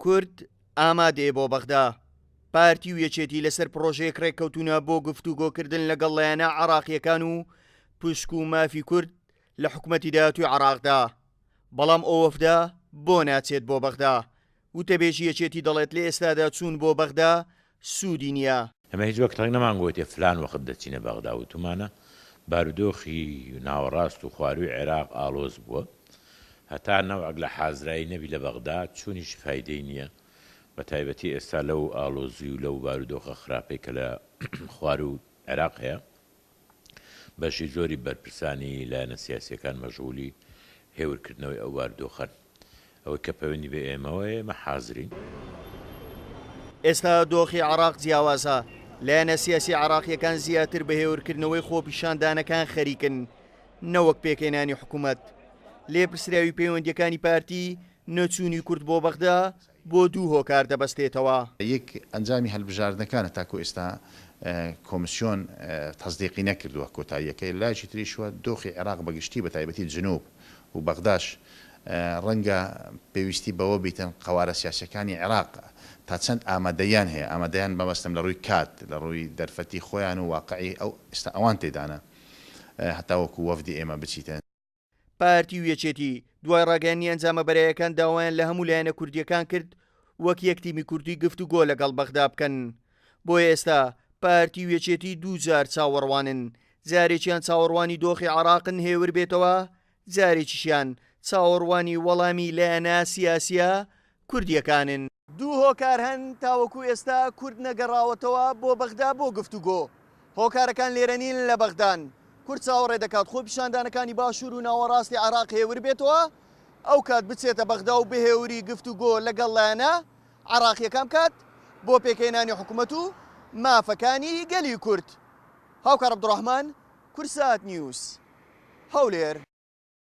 کورد ئامادەیە بۆ بەغدا. پارتی و یەکێتی لەسەر پڕۆژەیەک ڕێککەوتوونە بۆ گفتوگۆکردن لەگەڵ لایەنە عێراقییەکان و پشک و مافی کورد لە حکومەتی داهاتووی عێراقدا، بەڵام ئەو وەفدە بۆ ناچێت بۆ بەغدا؟ وتەبێژی یەکێتی دەڵێت لە ئێستادا چوون بۆ بەغدا سوودی نییە. ئێمە هیچ وەختێک نەمانگۆتیە فلان وەخت دەچینە بەغدا، وتومانە بارودۆخی ناوەڕاست و خوارووی عێراق ئاڵۆز بووە، هەتا نەوعەک لە حازرایی نەبی لە بەغدا چوونیش فایدەی نییە، بە تایبەتی ئێستا لەو ئاڵۆزی و لەو بارودۆخە خراپەی کە لە خواروو عێراق هەیە. بەشی زۆری بەرپرسانی لایەنە سیاسییەکان مەشغولی هێورکردنەوەی ئەو بارودۆخەن. ئەوەی کە پەیوەندی بە ئێمەوەیە، ئێمە حازرین. ئێستا دۆخی عێراق جیاوازە، لایەنە سیاسییە عێراقییەکان زیاتر بە هێورکردنەوەی خۆپیشاندانەکان خەریکن نەوەک پێکهێنانی حکومەت. لێپرسراوی پەیوەندییەکانی پارتی، نەچوونی کورد بۆ بەغدا بۆ دوو هۆکار دەبەستێتەوە. یەک، ئەنجامی هەلبژاردنەکانە تاکو ئێستا کۆمسیۆن تەسدیقی نەکردووە کۆتاییەکەی، لایەکی تریشوە دۆخی عێراق بە گشتی بە تایبەتی جنوب و بەغداش ڕەنگە پێویستی بەوە بیتن قەوارە سیاسیەکانی عێراق تا چەند ئامادەییان هەیە، ئامادەیان مەبەستم لە ڕووی کات، لە ڕووی دەرفەتی خۆیان و واقعی ئەو ئێستا ئەوان تێدانە هەتاوەکو وەفدی ئێمە بچیتە. پارتی و یەکێتی دوای ڕاگەیاندنی ئەنجامە بەرایەکان داوایان لە هەموو لایەنە کوردییەکان کرد وەک یەک تیمی کوردی گفتوگۆ لەگەڵ بەغدا بکەن. بۆیە ئێستا پارتی و یەکێتی دووجار چاوەڕوانن، جارێکیان چاوەڕوانی دۆخی عێراقن هێور بێتەوە، جارێکیشیان چاوەڕوانی وەڵامی لایەنە سیاسییە کوردییەکانن. دوو هۆکار هەن تاوەکو ئێستا کورد نەگەڕاوەتەوە بۆ بەغدا بۆ گفتوگۆ، هۆکارەکان لێرە نین لە بەغدان، کورد چاوەڕێ دەکات خۆپیشاندانەکانی باشوور و ناوەڕاستی عێراق هێور بێتەوە، ئەوکات بچێتە بەغدا و بەهێوری گفتوگۆ لەگەڵ لایەنە عێراقییەکان بکات بۆ پێکهێنانی حکومەت و مافەکانی گەلی کورد. هاوکار عەبدولڕەحمان، کوردسات نیوز، هەولێر.